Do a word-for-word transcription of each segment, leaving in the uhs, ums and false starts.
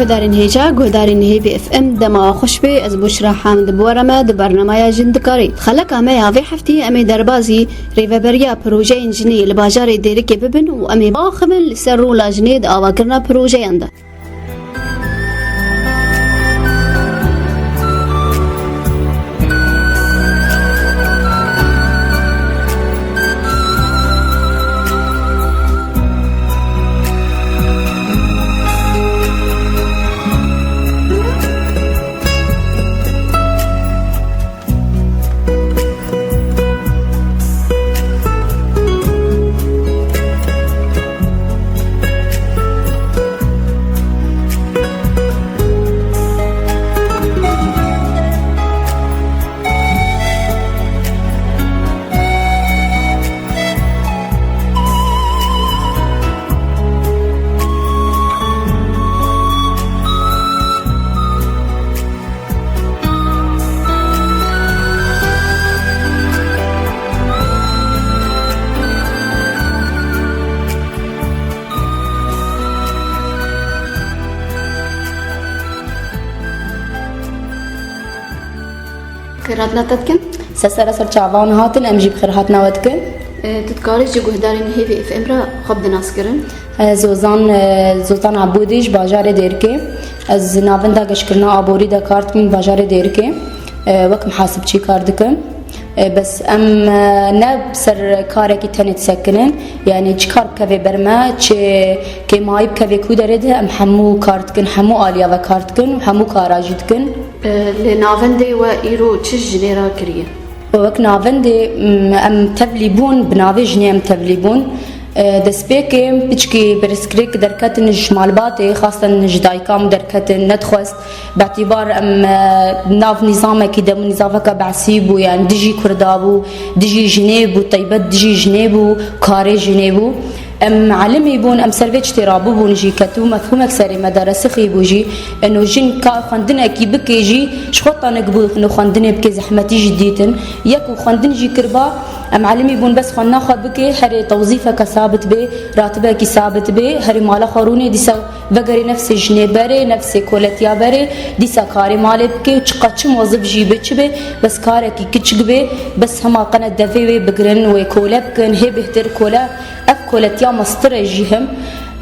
Guhdarên hêja, guhdarên Hêvî F M, dema xweş be, ez Bûşra Hamid bi we re me di bernameya Jin Dikarê. Xeleka me ya vê hefteyê em ê derbazî rêveberiya projeyên jinê li bajarê Dêrikê bibin û em ê biaxivin li ser rola jinê di avakirina projeyan de. Xêrhatina te dikim. Ser sera ser çavan hatin, em jî bi xêrhatina we dikin. E, tu dikarî ji guhdarên Hêvî F M re xwe bide naskirin? Ez Zozan, e, Zozan Ebûdî ji bajarê Dêrikê. Ez navenda geşkirina aborî de kar dikim bajarê Dêrikê. E, wek mihasibçî kar dikim. E, bes em, e, ne ser karekî tenê disekinin. Yani çi kar bikeve ber me, çi kêmayî bikeve ku derê de em hemû kar dikin, hemû aliya ve kar dikin, hemû kara jî dikin. E, li navendê we îro çi jinê re kiriye? Wek navendê, m, em tevlî bûn, bi navê jinê em tevlî bûn. E, destpêkê piçkî pirsgirêk derketin ji malbatê, xasten ji dayika min derketin, nedixwest. Betîbar em, e, nav nîzamekî de bû, nîzameka behsî bû, yani dijî Kurda bû, dijî jinê bû, teybet dijî jinê bû, karê jinê bû. Em elimî bûn, em ser vê tiştê rabûbûn jî, ketibû mefhûmek serê me de resixî bû jî. Eno jin ka xwendinekî bike jî, ji xwe tanik bû, eno xwendinê bike, zehmetî jî dîtin. Yek û xwendin jî kiriba, em elimî bûn, bes xwendina xwe bike, herê tewzîfeke sabit bê, ratibekî sabit bê, herê mala xwe rûnê, dîsa vegerê nefsê jinê berê, nefsê koletiya berê, dîsa karê malê bike û çiqa çi mozif jî bê, çi bê, bes karekî kiçik bê, bes hema qene devê wê bigirin, wê kole bikin, hê bêhtir kole. Ev koletiya mestir e jî him.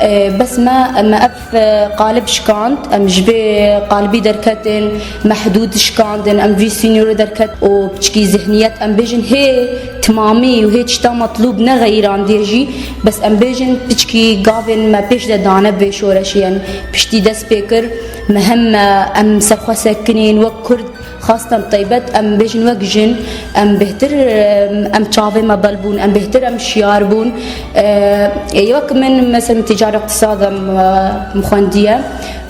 E, bes me, me ev, e, qalib şikand, em ji vê qalibî derketin, mehdûd şikandin, em vî sînorê derket û piçkî zihniyet, em bêjin, hê timamî û hê tişta metlûb nexeyirandiye jî, bes em bêjin, piçkî gavên me pêş de dane vê şoreşê, yani piştî dest pê kir, me hem, e, em serxwe sekinîn wek Kurd, Xastan taybet, em bêjin wek jin, em bêhtir, em, em çavê me bel bûn, em bêhtir, em şiyar bûn. E, e, wek min, mesela, min tîcar iqtisad em, e, em xwendiye.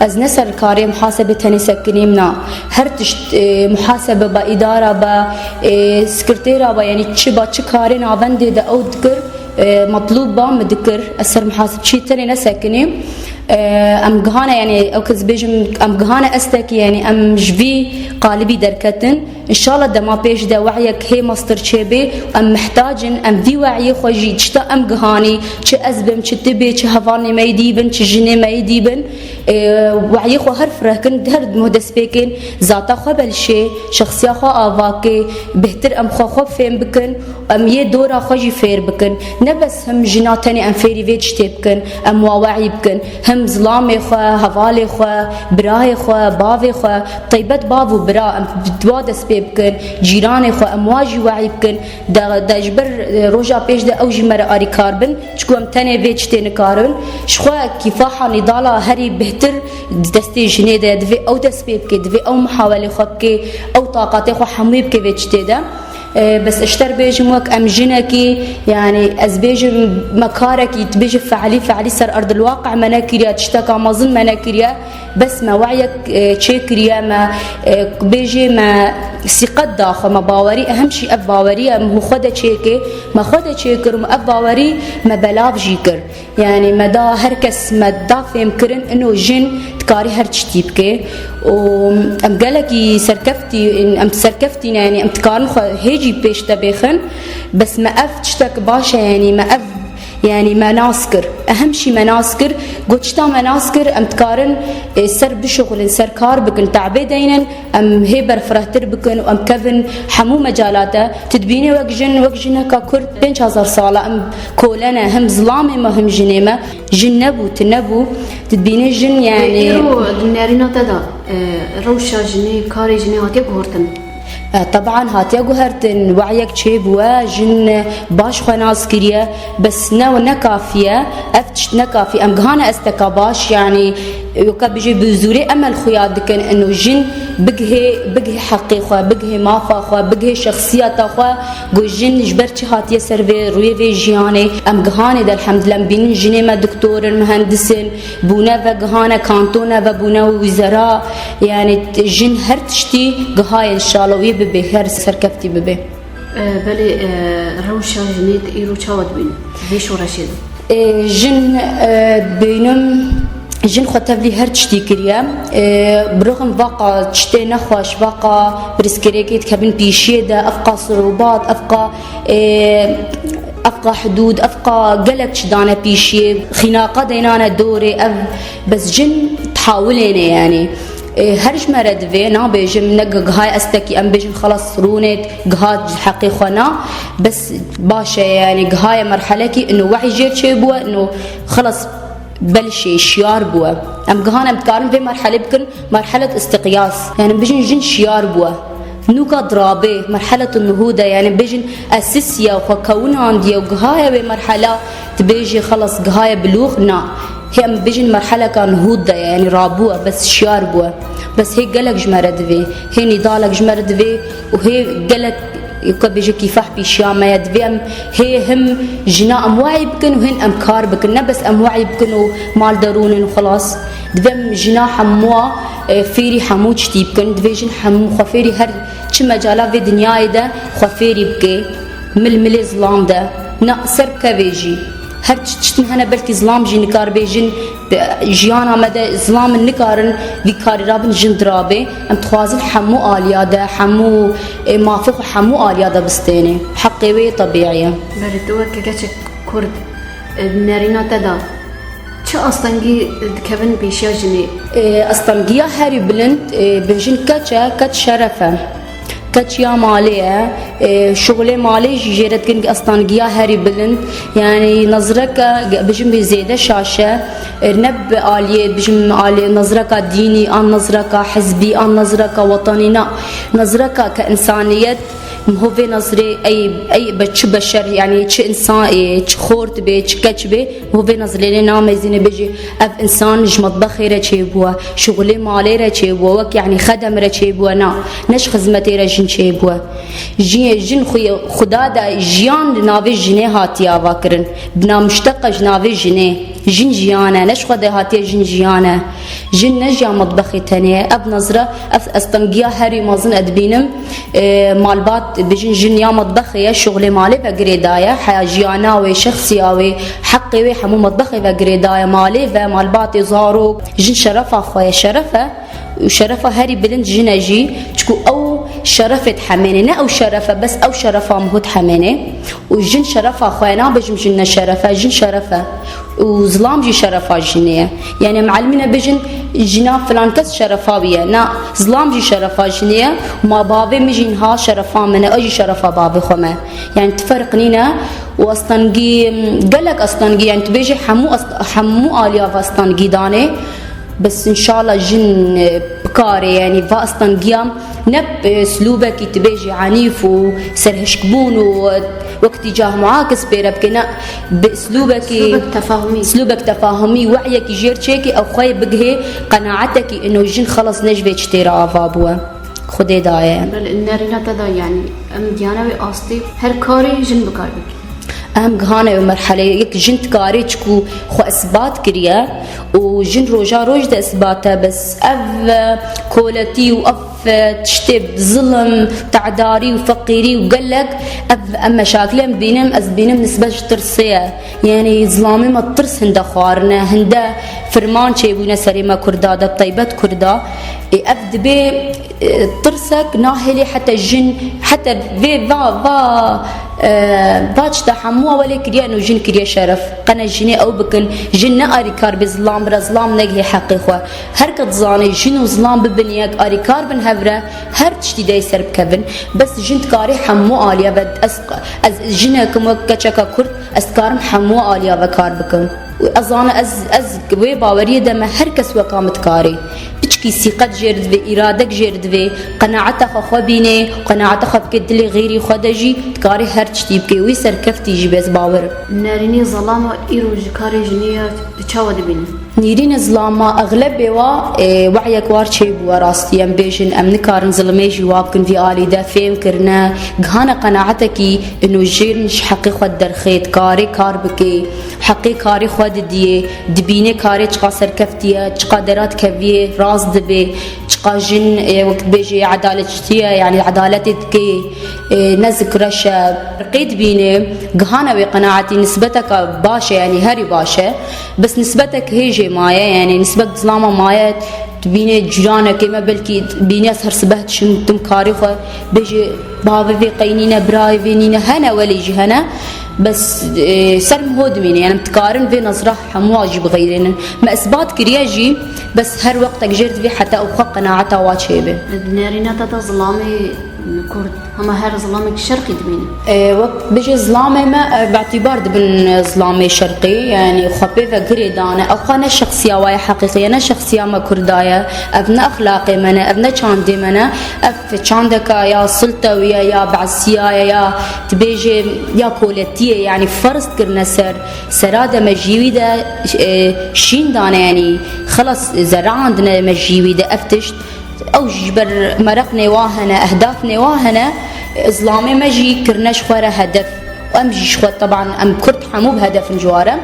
Ez ne ser karê muhasebê tenê sekinîm, na. Her tişt, e, muhasebe be, îdara be, e, sekretera be, yani çi be, çi karê navendê de ew dikir. E, metlûb ba min dikir, ez ser muhasibçî tenê nesekinî. E, em gihane, yani, ew kes bêjim, em gihane estekî, yani, em ji vî qalibî derketin. Înşallah dema pêş de wehyek hê mestir çêbê, em mihtac in, em vî wehyê xwe jî, çita em gihanî, çi ez bim, çi tu bê, çi hevalnê me yê dî bin, çi jinê me yê dî bin, e, wehyê xwe her fireh kin, her muh dest pê kin, zata xwe belşê, şexsiya xwe avakê, bêhtir em xwe xwe fêm bikin. Em yê dora xwe jî fêr bikin. Ne bes him jina tenê em fêrî vê tiştê bikin, em wa we'yî bikin. Him zilamê xwe, hevalê xwe, birayê xwe, bavê xwe, taybet bav û bira em bi wa dest pê bikin, cîranê xwe em wa jî we'yî bikin. De, de ji ber, e, roja pêş de ew jî me re arîkar bin. Çiku em tenê vê tiştê nikarin. Ji xwe kîfaha nîdala herî bêhtir di destê jinê de, divê ew dest pê bike, divê ew muhawelê xwe bike, ew taqatê xwe hemûyê bike vê tiştê de. E, bes ji te re bêjim, wek em jinekî, yani ez bêjim me karekî, tu bêjî fe'lî, fe'lî ser erdil waqi me nekiriye, tişteka mezin me nekiriye, bes me we'yek, e, çêkiriye, me, e, bêjî me sîqet da xwe, me bawerî, ehem jî ev bawerî ye, em xwe de çêkê, me xwe de çêkir, me ev bawerî me belav jî kir. Yani me da her kes me da fêmkirin, ino jin dikarî her tiştî bike. Û em gelekî serkeftî, em serkeftî ne, yani em dikarin xwe hê jî pêş de bêxin. Bes me ev tiştek baş e, yani me ev Yanî me nas kir. Ehem şî me nas kir. Got, çita me nas kir, em dikarin, e, ser bişuxulin, ser kar bikin, te'bê deynin, em hê berfirehtir bikin û em kevin hemû mecalate. Tu dibînî wek jin, wek jineka Kurd pênc hezar sala em kole ne, hem zilamê me, hem jinê me. Jin nebû, tu nebû. Tu dibînî jin, yanî Îro di nerîna te de, e, rewşa jinê, karê jinê hatiye guhertin? E, teban hatiye guhertin, wehyek çêbûye, jin baş xwe nas kiriye, bes ne, ne kafî ye, ev tişt ne kafî. Em gihane esteka baş, yanî, weke bijî bi zûrê em el xuya dikin, ino jin bigihê, bigihê heqê xwe, bigihê mafa xwe, bigihê şexsiyeta xwe, ku jin ji ber çi hatiye ser vê rûyê vê jiyanê. Em gihanê de, elhemdulillah, em bînin jinê me doktor in, muhendis in, bûne ve gihane, kantone ve bûne wîzera. Yanî t-, jin her tiştî gihaye, înşallah wê bibe, her serkeftî bibe. E, belê, e, rewşa jinê tu îro çawa dibînî vê şoreşê de? E, jin, e, bînim, jin xwe tevlî her tiştî kiriye. E, birixim vaqa tiştê nexweş, vaqa pirsgirêkê dikevin pîşiyê de, evqa siûbat, evqa, e, evqa hidûd, evqa gelek çi dane pîşiyê, xînaqa deynane dorê, ev bes jin tahawilê ne, yanî. E, her ji me re divê, nabêjim, ne gi-, gihay estekî em bêjin, xelas, rûnê, giha ji heqê xwe na, bes baş e, yanî gihaye merhelekî, ino wehy jêr çêbûye, ino xelas, belşê, şiyar bûye. Em gihan em dikarin vê merhelê bikin, merhelet istiqyas. Yanî bijin jin şiyar bûye. Nûka dirabê, merhelet nuhûd e, yanî bijin esisiye, xwe kewinandiye û gihaye wê merhela, dibêjî xelas gihaye bilûx, na. Hê em bijin merheleka nuhûd de ye, yanî rabûye, bes şiyar bûye. Bes hê gelek ji me re divê, hê nîdalek ji me re divê û hê gelek, ka bêje, kîfeh pîşiya me ye. Divê em hê him jina em we'y bikin û hên em kar bikin. Ne bes em we'y bikin û mal derûnin û xelas. Divê em jina hemûa, e, fêrî hemû tiştî bikin. Divê jin hemû xwe fêrî her çi mecala vê dinyayê de xwe fêrî bike. Mil milê zilam de. Na ser bikevê jî. Her çi tiştin hene, belkî zilam jî nikar bê jin, e, jiyana me de zilam nikarin vî karî rabin, jin dirabê. Em dixwazin hemû aliya de, hemû, e, mafê xwe hemû aliya de bistêne. Heqê wê yê tebîî ye. Belê, tu weke keçek Kurd, e, di nerîna te de çi astengî dikevin pêşiya jinê? E, astengiya herî bilind, e, bêjin keç e, keç şeref e. Keç ya malê ye, e, şuxulê malê jî jê re dikin astengiya herî bilind. Yanî nezreke, ge-, bijim bê zêde şaş e, e, ne bi aliyê, bijim aliyê nezreka dînî, an nezreka hizbî, an nezreka wetanî, na. Nezreka ke însaniyet, ho vê nezrê ey, ey be çi beşer, yanî çi însan, e, çi xort bê, çi keç bê, ho vê nezrê lê namezîne, bêjî, ev însan ji metbexê re çêbûye, şuxulê malê re çêbûye, wek, yanî, xedem re çêbûye, na, ne ji xizmetê re jin çêbûye. Jin, jin xwe, Xuda de jiyan li navê jinê hatiye avakirin. Bina muşteqa ji navê jinê. Jin jiyan e, ne ji xwe de hatiye jin jiyan e. Jin ne jiya metbexê tenê ye. Ev nezre, ev estengiya herî mezin ez dibînim. E, malbat, bijin jin ya metbexê ye, şuxulê malê ve girêdaye. Heya jiyana wê, şexsiya wê, heqê wê hemû metbexê ve girêdaye. Malê ve, malbatê, zarok. Jin şerefa xwe ye, şeref e. Û şerefa herî bilind jin e jî, çiku ew şerefê dihemêne, ne ew şeref e, bes ew şerefa miho dihemêne. Û jin şerefa xwe ye, nabêjim jin ne şeref e, jin şeref e. Û zilam jî şerefa jinê ye. Yanî em elmîne bêjin, jina filan kes şerefa wî ye. Na, zilam jî şerefa jinê ye. Ma bavê min jî niha şerefa min e, ez jî şerefa bavê xwe me. Yanî tu ferq nîne. Û astengî, gelek astengî, yanî tu bêjî hemû ast-, hemû aliya ve astengî danê. Bes înşallah jin, e, bikare, yanî va astengiya ne, e, slûbekî tu bêjî enîf û serhişkbûn û, e, wek tîcah muakis pê re bike, ne, bi slûbekî, Slûbek tefahumî. Slûbek tefahumî, wehyekî jêr çêkî, ew xwe yê bigihê qenaetekî, ino jin xelas ne ji vê çitê re ava bûye. Xwedê daye. Belê, nerîna te da, yanî em gihane wê astê her karê jin bikar bike. Em gihane wê merheleyê, yek jin dikarê çiku xwe isbat kiriye û jin roja roj de isbat e, bes ev, e, koletî û ev, e, tiştê zilim, te'darî û feqîrî û gelek ev, em meşakilê em bînin, ez bînim nisbet ji tirsê ye. Yanî zilamê me tirs hinde xwarine, hinde firman çêbûne serê me Kurda de, bi taybet Kurda. Ê, ev dibê, e, tirsek nahêlê heta jin, heta vê va, va, E, va tişta hemû ewelê kiriye, eno jin kiriye şeref. Qene jinê ew bikin, jin ne arîkar bê zilam bira, zilam negihê heqê xwe. Her ke dizanê jin û zilam bibin yek, arîkar bin hev re, her tiştî de yê ser bikevin. Bes jin dikarê hemû aliya ve, ez, ez jinek im wek keçeka Kurd, ez dikarim hemû aliya ve kar bikim. Û ez zane, ez, ez wê baweriyê de me, her kes weka min dikarê. Piçkî sîqet jê re divê, îradek jê re divê, qenaeta xwe xwe bînê, qenaeta xwe bike dilê xeyrî xwe de jî, dikarê her tiştî bike. Wî serkeftî jî bê, ez bawer im. Nerînê zilama îro ji karê jinê ya tu çawa dibînî? Nêrînê zilama exlebê wa, e, wehyek war çêbûye rastî, em bêjin, em nikarin zilimê jî wa bikin vî alî de, fêm kirine, gihane qenaetekî ino jin ji heqê xwe derxê, dikarê kar bike, heqê karê xwe didiyê, dibîne karê çiqa serkeftî ye, çiqa dera dikeviyê, rast dibê, çiqa jin, e, wek dibêjê edaletçî ye, yanî edaletê dike, e, nezik reş e, rqê dibîne, gihane wê qenaetî nisbeteka baş e, yanî herî baş e. Bes nisbetek hê jê maye, yanî nisbet zilama maye, dibîne cîranekê me, belkî bîne ez her sibeh dişim tim karê xwe, bêjê bavê vê qey nîne, birayê vê nîne, hene welê jî hene. Bes, e, ser min ho dimîne, yanî em dikarin vê nezra hemûa jî bixeyrênin. Me isbat kiriye jî, bes her wextek jê re divê heta ew xwe qenaeta wa çêbe. Di nerîna te de zilamê Kurd, hema her zilamek şerqî dimîne. E, wek bijê zilamê me, e, bi îtîbar dibin, e, zilamê şerqî, yanî xwe pê ve girê dane. Ew xwe ne şexsiya wa ye heqîqî ye, ne şexsiya me Kurda ye. Ev ne exlaqê me ne, ev ne çandê me ne. Ev çandeka ya sultewî ye, ya be'sîya ye, ya dibêjê ya koletî ye, yanî ferz kirine ser, sera de mejî wî de, e, şîn dane, yanî xelas zerandine mejî wî de ev tişt. Ew jî ji ber mereqnê wa hene, ehdafnê wa hene, zilamê me jî kirine ji xwe re hedef. Em jî ji xwe, teban em Kurd hemû bi hedef in ji wa re.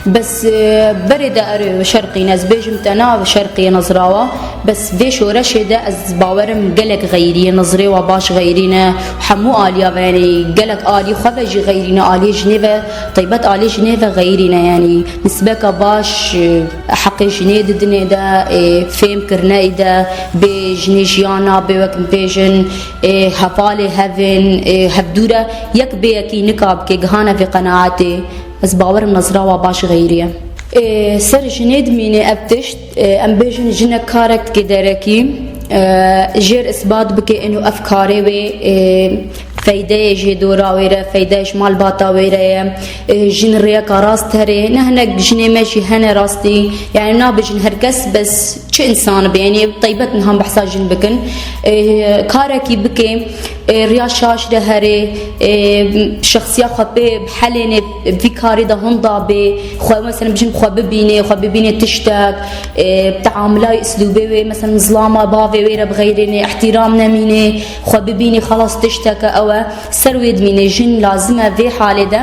Bes, e, berê de erê şerqî ne, ez bêjim te na şerqî ye nezra wa. Bes vê şoreşê de ez bawer im gelek xeyrî ye, nezrê wa baş xeyrî ne. Hemû aliya ve, yanî gelek alî xwe ve jî xeyrî ne, aliyê jinê ve, taybet aliyê jinê ve xeyrî ne, yanî nisbeka baş, e, heqê jinê di dinê de, e, fêm kirine î de, bê jinê jiyan nabe wek bêjin, e, hevalê hevin, e, hevdû re yek bê yekî nika bike gihane vê qenaetê. Ez bawer im nezra wa baş xeyrî ye. E, ser jinê dimîne ev tişt, e, em bêjin jinek karek dike derekî, e, jêr isbat bike eno ev karê wê, e, feydeyê jê dora wê re, feydeyê ji malbata wê re ye. E, jin rêyeka rast here. Ne hinek jinê me jî hene rastî. Yanî nabêjin her kes, bes çi însan be, yanî taybet niha behsa jin bikin. E, karekî bike, e, riya şaş de here, e, şexsiya xwe pê bihelêne, vî karî de hunda bê, xwe mesela bijin xwe bibîne, xwe bibîne tiştek, e, teamula wê, islûbê wê, mesela zilama bavê wê re bixeyrêne, îhtîram nemîne, xwe bibîne, xelas tişteke ew e. Ser wê dimîne, jin lazim e vê halê de,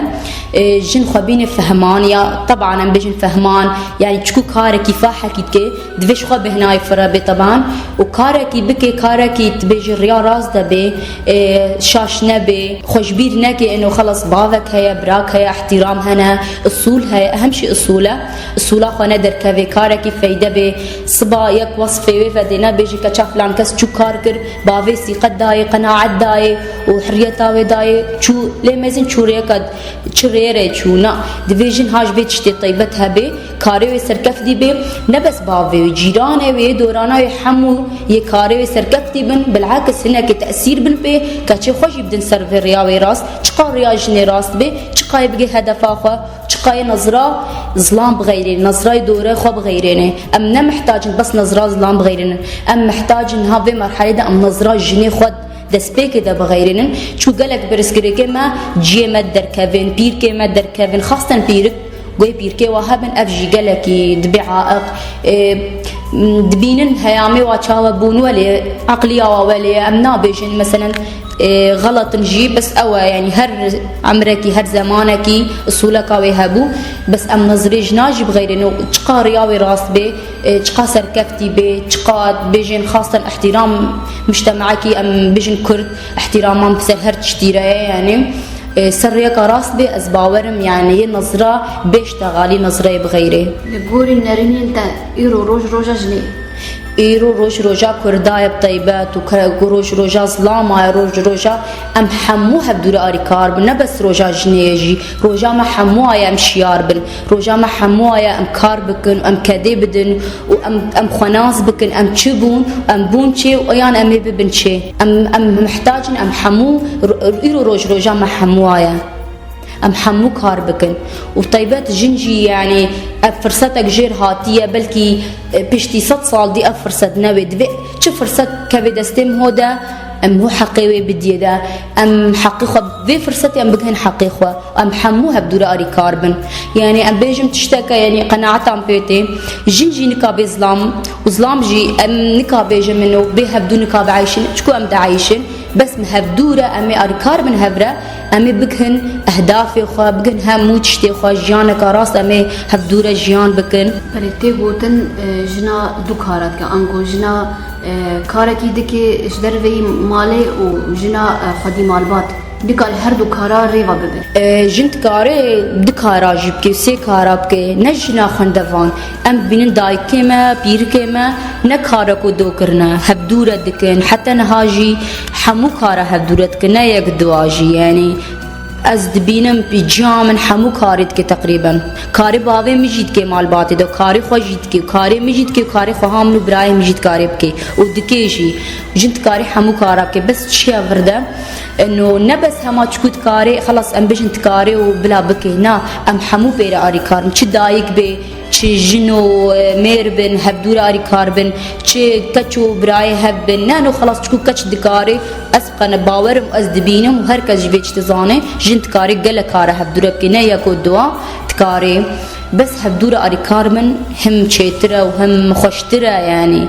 e, jin xwe bîne fehman, ya teban em bêjin fehman, yanî çiku karekî fahekî dike, divê ji xwe bêhnayê fire bê teban û karekî bike, karekî dibêje riya rast de bê, e, şaş nebê, xwe ji bîr neke, eno xelas bavek heye, birak heye, îhtîram hene, usûl heye, ehem jî usûl e. Usûla xwe nederkevê, karekî feyde bê. Siba yek wesfê wê vedê, nebêjê keça filan kes çû kar kir, bavê sîqet dayê, qenaet dayê û hurriyeta wê dayê, çû lê mezin çû rêyeka çi rê re çû. Na, divê jin ha ji vê tiştê taybet hebê, karê wê serkeftî bê, ne bes bavê wê, cîranê wê, dorana wê hemû yê karê wê serkeftî bin, bilakis hinekê tesîr bin pê, keçê xwe jî bidin ser vê riya wê rast, çiqa riya jinê rast bê, çiqa yê bigê hedefa xwe, çiqa yê nezra zilam bixeyrê, nezrayê dore xwe bixeyrêne. Em ne mihtacin bes nezra zilam bixeyrênin. Em mihtacin ha vê merhelê de em nezra jinê xwe destpêkê de bixeyrênin. Çû gelek pirsgirêkê me ciyê me derkevin, pîrkê me derkevin, xasten pîrik, guhê pîrkê wa hebin, ev jî gelekî dibê aiq. Ê, dibînin heyamê wa çawa bûn welê, eqliya wa welê, em nabêjin, meselen, ê, xelet in jî, bes ew e, yanî her emrekî, her zemanekî usûleka wê hebû, bes em nezrê jina jî bixeyrêne û çiqa riya wê rast bê, e, çiqa serkeftî bê, çiqa bêjên xasten îhtîram mujtemekî em bêjin Kurd îhtîraman bi ser her tiştî re ye, yanî, e, ser rêyeka rast bê, ez bawer im, yanî yê nezra bê ji texalî nezreyê bi xeyrê. Li gorî nerînên te îro roj roja jinê ye? Îro roj roja Kurda ye bi teybet û ke-, roj roja zilama ye, roj roja em hemû hevdûre arîkar bin, ne bes roja jinê ye jî, roja me hemû ye em şiyar bin, roja me hemû ye em kar bikin, em kedê bidin û em, em xwe nas bikin, em çi bûn, em bûn çê û yan em ê bibin çê. Em, em mihtac in, em hemû, ro-, îro roj roja me hemû ye. Em hemû kar bikin. Û teybet jin jî, yanî, ev firsetek jêr hatiye, belkî, e, piştî sed sal dî ev firset nebe. Divê çi firset keve destê min ho de, em ho heqê wê bidiyê de. Em heqê xwe, vê firsetê em bigihin heqê xwe. Em hemû hevdûre arîkar bin. Yanî, em bêjim tişteke, yanî, qenaetan pê tê. Jin jî nikabe zilam û zilam jî em nikabêje min û bê hevdû nikabe eyşin, çiku em dieyşin. Bes me hevdû re, em ê arîkar bin hev re, em ê bigihin ehdafê xwe, bigihin hemû tiştê xwe, jiyaneka rast em ê hevdû re jiyan bikin. Belê tê gotin, e, jina du kara dike. Ango jina, e, karekî dike ji derveyî malê û jina, e, xwedî malbat. Dikare her du kara rêva bibe. E, jin dikare du kara jî bike, sê kara bike. Ne jina xwendevan. Em dibînin dayikê me, pîrikê me ne kareko do kirine, hevdû re dikin. Heta niha jî hemû kara hevdû re dikin, ne yek dua jî. Yanî ez dibînim, ciya min hemû karê dike teqrîben. Karê bavê min jî dike malbatê de, karê xwe jî dike, karê min jî dike, karê xweha min û birayê min jî dikarê bike û dike jî. Jin dikarê hemû kara bike, bes çiya vir de, eno ne bes hema çiku dikarê, xelas em bijin dikarê û bila bike. Na, em hemû pê re arîkar bin. Çi dayik bê, çi jin û, e, mêr bin, hevdû re arîkar bin, çi keç û birayê hev bin. Ne, no xelas, çiku keç dikarê, ez qene bawer im, ez dibînim û her kes ji vê tiştê zane, jin dikarê gelek kare hevdû re bike, ne yek û dua dikarê. Bes hevdû re arîkar bin, him çêtir e û him xweştir e, yanî.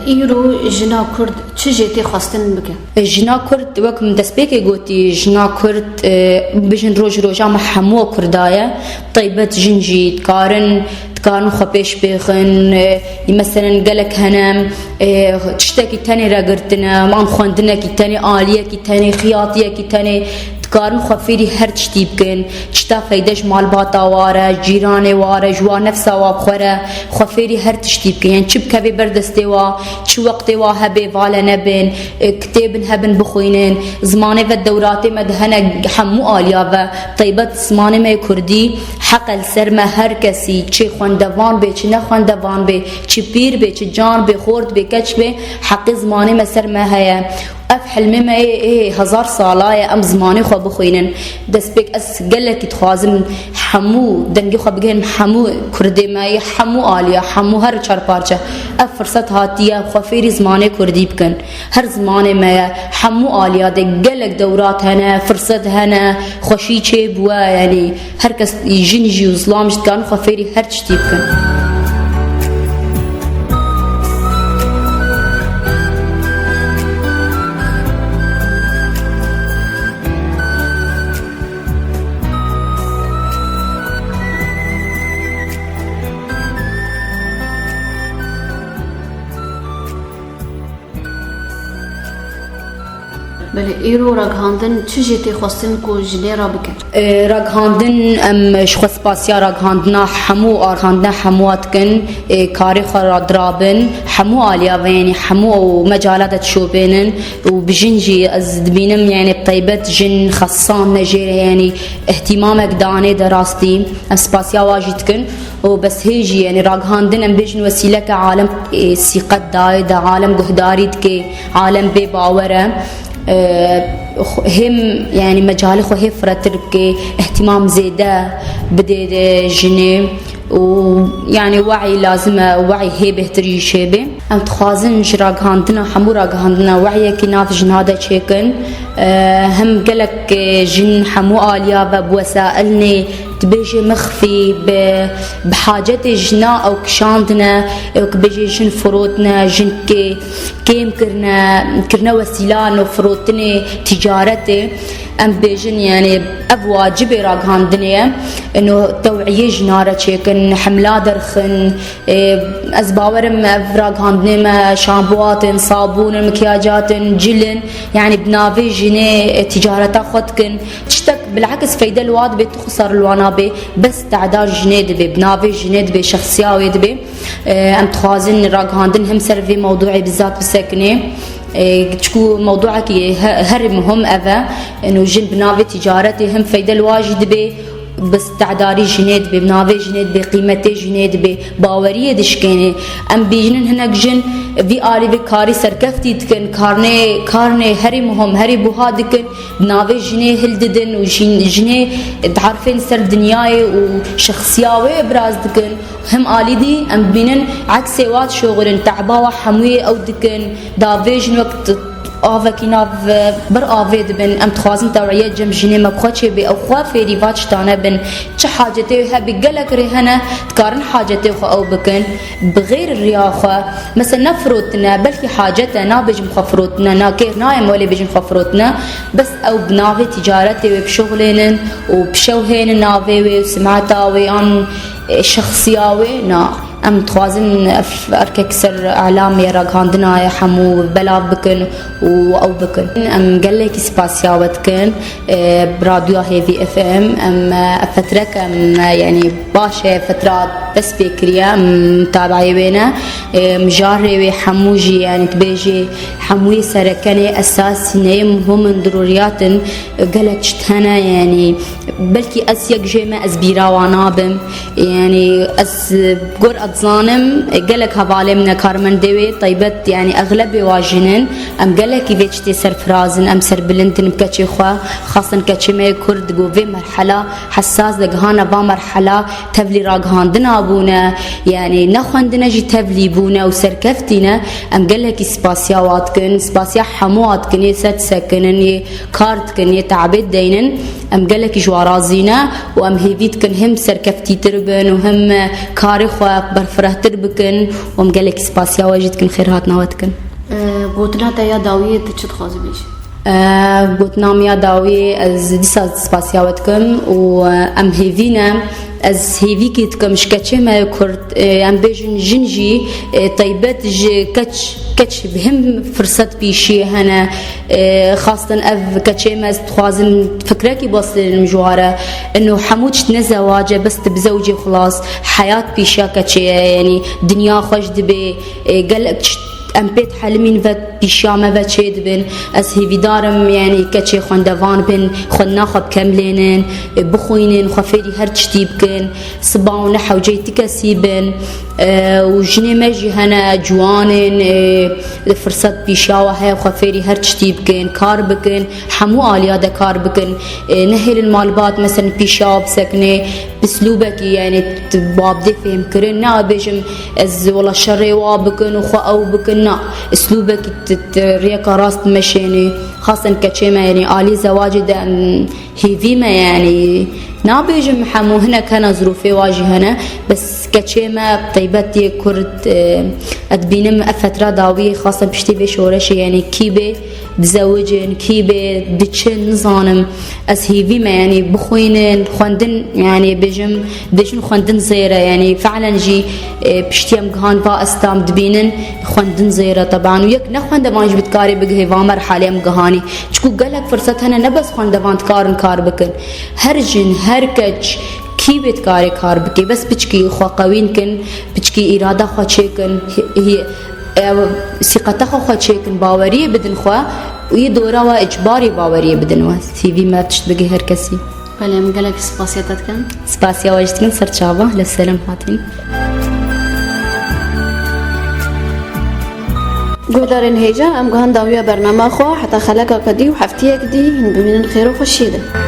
E, îro jina Kurd çi jê tê xwestin bike? E, jina Kurd, wek min destpêkê gotî, jina Kurd, e, bijin roj roja me hemû Kurda ye. Teybet jin jî dikarin, dikarin xwe pêş bêxin. E, meselen gelek hene, e, tiştekî tenê re girtine, wan xwendinekî tenê, aliyekî tenê, xiyatiyekî tenê, dikarin xwe fêrî her tiştî bikin. Çi ta feyde ji malbata wa re, cîranê wa re, ji wa nefsa wa bi xwe re, xwe fêrî her tiştî bikin. Yanî çi bikevê ber destê wa, çi wextê wa hebe, vale nebin, e, kitêbin hebin bixwînin. Zimanê ve dewratê me de hene hemû aliya ve. Teybet zimanê me yê kurdî, heqe li ser me her kesî, çi xwendevan bê, çi ne xwendevan bê, çi pîr bê, çi can bê, xort bê, keç bê, heqê zimanê me ser me heye. Ev hilmê me yê, ê hezar sala ye, em zimanê xwe bixwînin. Destpêk ez gelekî dixwazim hemû dengê xwe bigihînim hemû kurdê me yê hemû aliya, hemû her çar parçe. Ev firset hatiye xwe fêrî zimanê kurdî bikin. Her zimanê me ye, hemû aliya de gelek dewrat hene, firset hene, xweşî çêbûye, yanî her kes jin jî û zilam jî dikarin xwe fêrî her tiştî bikin. Belê, îro ragihandin çi jê tê xwestin ku jinê re bike? E, ragihandin, em ji xwe spasiya ragihandina hemû, ragihandina hemû dikin, e, karê xwe radirabin, hemû aliya ve, yanî hemû mecala de dişopênin û bi jin jî ez dibînim, yanî bi teybet jin xesan ne jê re, yanî îhtîmamek danê de rastî. Em spasiya wa jî dikin. û bes hê jî, yanî ragihandin, em bêjin wesîleke alem, e, sîqet dayê de, alem guhdarî dike, alem bê bawer e. E, xwe-, hêm, yanî mecalê xwe hê firehtir bike, îhtîmam zêde bidê de jinê û, yanî, we'î lazim e, we'î hê bêhtir jî çêbe. Em dixwazin ji ragihandina, hemû ragihandina we'yekî nav jina de çêkin. E, hem gelek, e, jin hemû aliya ve bi wesailnê dibêje mixfî bi, bi hacetê jina ew kişandine, ew ki bêje jin firotine, jin kê-, kêm kirine, kirine wesîla no firotinê, tîcaretê. Em bêjin, yanî ev wacibê ragihandinê ye. Ino tew'iyê jina re çêkin, hemla derxin, Ê, ez bawerim ev ragihandinê me şampuatin, sabûnin, mikyacatên, cilin, yanî bi navê jinê, e, tîcareta xwe dikin. Tiştek Bil'eks feyde li wa dibe, tu xisar li wana bê, bes tedar jinê dibe, bi navê jinê dibe, şexsiya wê dibe. E, em dixwazin ragihandin him ser vê mewdûê bizat bisekine. E, çiku mewdûekî he-, herî muhim ev e. Eno jin bi navê ticaretê him feyde li wa jî dibe, bi tedarî jinê dibe, bi navê jinê dibe, qîmetê jinê dibe, baweriyê dişkêne. Em bînin hinek jin vî alî vê karî serkeftî dikin, karnê, karnê herî muhim, herî buha dikin, bi navê jinê hildidin û jin-, jinê diherfên ser dinyayê û şexsiya wê biraz dikin. Him alî dî em bînin eksê wa dişoxilin, tehba wa hemûyê ew dikin, davêjin wek t-, avekî nav, e, bir avê dibin. Em dixwazin tewiyet cem jinê me bi xwe çêbê, ew xwe fêrî va tiştane bin. Çi hacetê wê hebî, gelek rê hene, dikarin hacetê xwe ew bikin. Bi xêr riya xwe, mesela ne firotine, belkî hacet e, nabêjim xwe firotine, na kêr nayê me welê bêjin xwe firotine, bes ew bi navê ticaretê wê bişoxlênin û bişewhênin navê wê û simeta wê an, e, şexsiya wê, na. Em dixwazin ev erkek ser elamê ragihandina ye hemû belav bikin û ew bikin. Em gelekî spasiya we dikin, e, bi Radyoya Hêvî F M. Em, e, ev fetrek em, e, yanî baş e, fetra dest pê kiriye, em tabi'ê wê ne. E, mijarê wê hemû jî, yanî dibêjê hemûyê serekenê esasî ne yê muhim in, dirûriyat in, e, gelek çi hene, yanî belkî ez yek jê me, ez bîra wan nabim. Yanî ez, e, gor ez dizanim, e, gelek hevalê min e, karmendê wê taybet, yanî exlebê wa jin in. Em gelekî vê çitê serfiraz in, em serbilind in bi keçê xwe. Xasin keçê me yê Kurd ku vê merhela hesas de gihane va merhela tevlî ragihandina bûne, yanî nexwendine jî tevlî bûne û serkeftî ne. Em gelekî spasiya wa dikin, spasiya hemû wa dikin, yê ser disekinin, yê kar dikin, yê te'bê dideynin. Em gelekî ji wa razî ne û em hêvî dikin him serkeftîtir bin û him karê xwe berfirehtir bikin û em gelekî spasiya we jî dikin, xêrhatina we dikin. E, gotina te ya dawiyê tu çi dixwazî bêjî? E, gotina min ya dawiyê, ez dîsa spasiya we dikim û, e, em hêvî ne. Ez hêvîkî dikim ji keçê me Kurd, e, em bêjin jin jî, e, taybet ji keç, keç him firset pîşiyê hene. E, xastin ev keçê me, ez dixwazim fikrekî bastênim ji ware. Ino hemû çi ne zewac e, bes tu bizewcê xilas. Heyat pîşiya keçê ye, yanî dinya xweş dibe. E, gelek çi em pê dihelimîn ve pîşiya me ve çê dibin. Ez hêvîdar im, yanî keçê xwendevan bin, xwendina xwe bikemlênin, e, bixwînin, xwe fêrî her çitî bikin. Siba û ne hewceyî ti kesî bin. E, û jinê me jî hene, ciwan in, e, firset pîşiya we heye, xwe fêrî her çitî bikin, kar bikin, hemû aliya de kar bikin. E, nehêlin malbat, mesela pîşiya we bisekine, bi slûbekî, yanî, t-, babdê fêhmkirin. Ne bêjim ez wela şerê wa bikin û xwe ew bikin, na. Slûbekî t-, t-, rêyeka rast meşênê. Xasen keçê me, yanî alî zewacê de em hêvî me, yanî nabêjim hemû, hinek hene zirûfê wa jî hene, bes keçê me taybet yê Kurd, e, ez dibînim ev fetra dawiyê xasen piştî vê şoreşê, yanî kî bê dizewicin, kî bê diçin, nizanim. Ez hêvî me, yanî bixwînin, xwendin, yanî bêjim, bêjin xwendin zêr e, yanî fe'len jî, e, piştî em gihan va estam dibînin, xwendin zêr e teban. Û yek nexwendevan jî bi dikarê bigihê va merhalê em gihanî. Çiku gelek firset hene, ne bes xwendevan dikarin kar bikin. Her jin, her keç, kî bê dikarê kar bike, bes piçkî xwe qewîn kin, piçkî îrada xwe çêkin, hi-, hi-, Ew sîqeta xwe xwe çêkin, baweriyê bidin xwe û yê dora we icbarê baweriyê bidin we. Hêvî me tişt bigê her kesî. Belê, em gelek spasiya te dikin. Spasiya we jî dikin, ser çava, li selam hatin. Guhdarên hêja, em gihan dawiya bernama xwe, heta xeleka kedî û heftiyek dî hûn bimînin xêr û xweşiyê de.